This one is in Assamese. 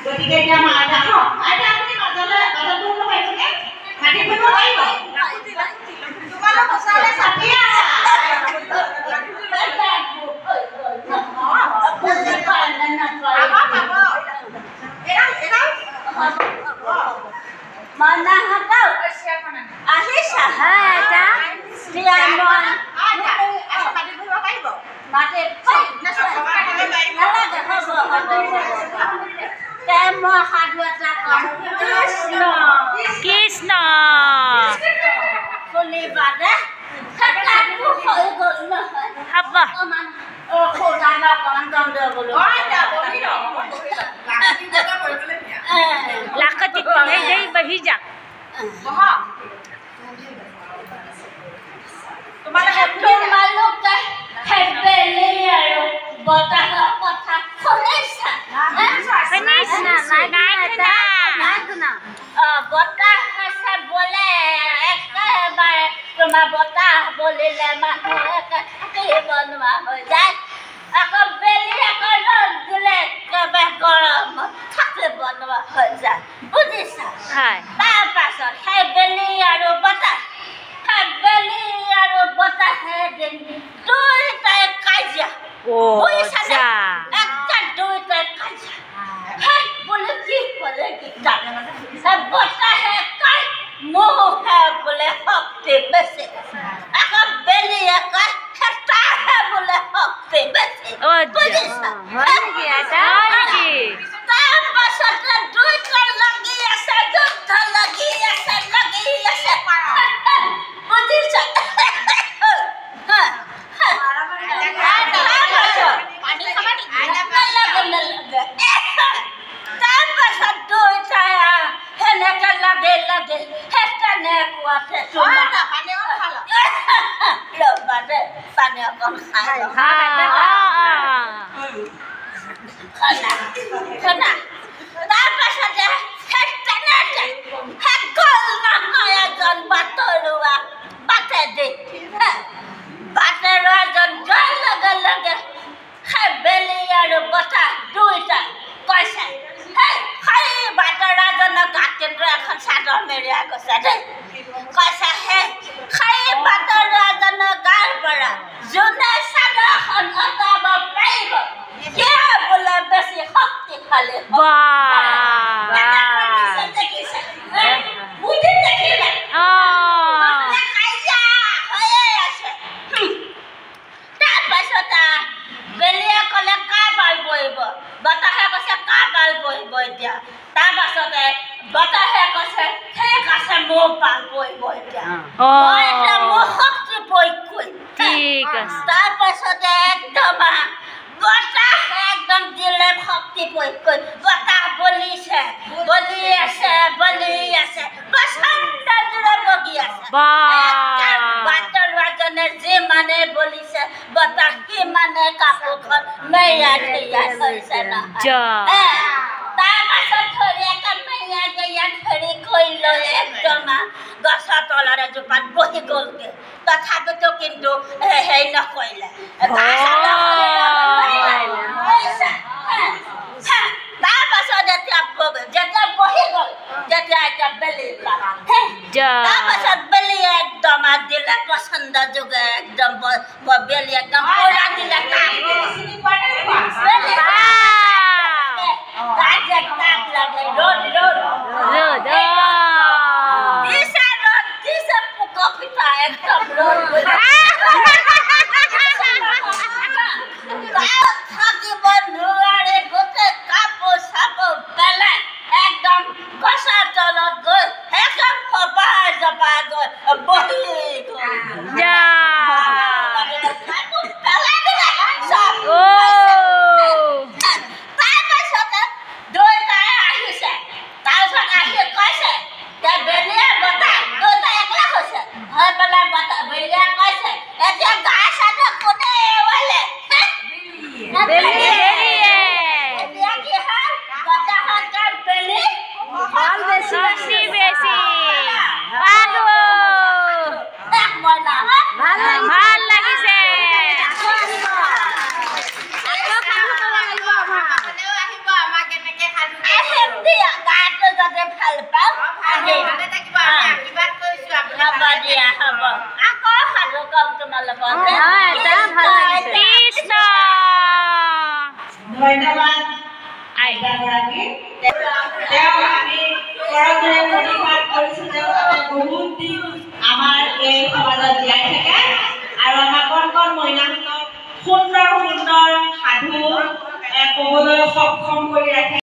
গতিকে এতিয়া আমাৰ আইতা আইতা আপুনি মাজলৈ মাজত বহিব পাৰিবনে? মাটিত বহিব পাৰিব? তোমালোক ওচৰলৈ চাপি আহা। আহিছা আইতা? মাটিত বহিব পাৰিব? মাটিত নালাগে, হ'ব হ'ব। মই সাধু এটা কম। কৃষ্ণ কৃষ্ণ। শুনিবা দে। হৈ গ'ল নহয় অকণমান অকণমান দম দে বোলো। লাখতি বহি যাক। তোমালোকে সেই আৰু বতাহৰ কথা শুনিছা? বতাহ আছে বোলে একেবাৰে তোমাৰ বতাহ বলিলে মানুহ একে থাকিব নোৱাৰা হৈ যায়। আকৌ বেলি আকৌ ৰ'দ দিলে একেবাৰে গৰমত থাকিব নোৱাৰা হৈ যায়, বুজিছা? তাৰপাছত সেই বেলি আৰু বতাহ, সেই বেলি আৰু বতাহে এদিন দুয়োটাই কাজিয়া, বুজিছানে? একে দুয়োটাই কাজিয়া। সেই বোলে কি হ'লে গীতা, সেই বতাহে কয় মোৰহে বোলে শক্তি বেছি, আকৌ বেলিয়ে কয় তাৰহে বোলে শক্তি বেছি, বুজিছা? তাৰপাছতে দুয়োটা লাগি আছে, যুদ্ধ লাগি আছে, লাগি আছে, বুজিছা? তাৰপাছত দুয়োটাই সেনেকে লাগে লাগে সেই তেনেকুৱাতে ৰ'বা দে, পানী অকণ খাই শুনা। তাৰপাছতে সেই তেনেকে সেই গ'ল নহয় এজন বাটৰুৱা বাটেদি, বাটৰুৱাজন যোৱাৰ লগে লগে সেই বেলি আৰু বতাহ দুয়োটা কৈছে, সেই সেই বাটৰুৱাজনৰ গাত কিন্তু এখন চাদৰ মেৰিয়াই গৈছে দেই। কৈছে সেই সেই বাটৰুৱাজনৰ গাৰ পৰা যোনে চাদৰখন আঁতৰাব পাৰিব সিয়ে বোলে বেছি শক্তিশালী। দেখিছে বুদ্ধি দেখিলে কাজিয়া হৈয়ে আছে। তাৰপাছত বেলিয়ে ক'লে কাৰ পাল পৰিব, বতাহে কৈছে কাৰ পাল পৰিব এতিয়া। তাৰপাছতে বতাহে কৈছে ঠিক আছে মোৰ পাল পৰিব এতিয়া, মই এতিয়া মোৰ শক্তি প্ৰয়োগ কৰিম। তাৰপাছতে একদম বতাহ একদম দিলে শক্তি প্ৰয়োগ কৰি বতাহ বলিছে, বলি আছে, বলি আছে, প্ৰচণ্ড জোৰে বগি আছে। বাটৰুৱাজনে যিমানে বলিছে বতাহ সিমানে কাপোৰখন মেৰিয়াই থেৰিয়াই থৈছে নহয়। তাৰপাছত ধৰি একে মেৰিয়াই জেৰিয়াই ধৰি কৰি লৈ একদম গছৰ তলত এজোপাত বহি গ'লগৈ। তথাপিতো কিন্তু হেৰি নকৰিলে। তাৰপাছত যেতিয়া বহি গ'ল তেতিয়া এতিয়া বেলি, তাৰপাছত বেলি একদম দিলে প্ৰচণ্ড যুগে একদম বেলি একদম পুৰা দিলে তাপ লাগে, ৰ'দ ৰ'দ ৰ'দ দিছে, ৰ'দ দিছে, পোক পিঠা একদম ৰ'দ থাকিব নোৱাৰে। গোটেই কাপোৰ চাপোৰ পেলাই একদম গছৰ তলত গৈ একদম ফপাই জপাই গৈ বহি গ'ল। কাপোৰ পেলাই দিলে চব। তাৰপাছতে দুয়োটাই আহিছে, তাৰপিছত আহি কৈছে বেলিয়ে বতাহ দুয়োটা একলা হৈছে হৈ পেলাই বতাহ বেলিয়ে কৈছে এতিয়া গা চাদৰ কোনে এৰুৱালে? এতিয়া কি হ'ল, বতাহত বেলি বেছি বেছি পালো। কৃষ্ণ। ধন্যবাদ আইতাগৰাকী। তেওঁ আমি কৰজোৰে প্ৰতিবাদ কৰিছোঁ, তেওঁ যাতে বহুত দিন আমাৰ এই সমাজত জীয়াই থাকে আৰু আমাৰ কণ কণ মইনাহঁতক সুন্দৰ সুন্দৰ সাধু ক'বলৈ সক্ষম কৰি ৰাখে।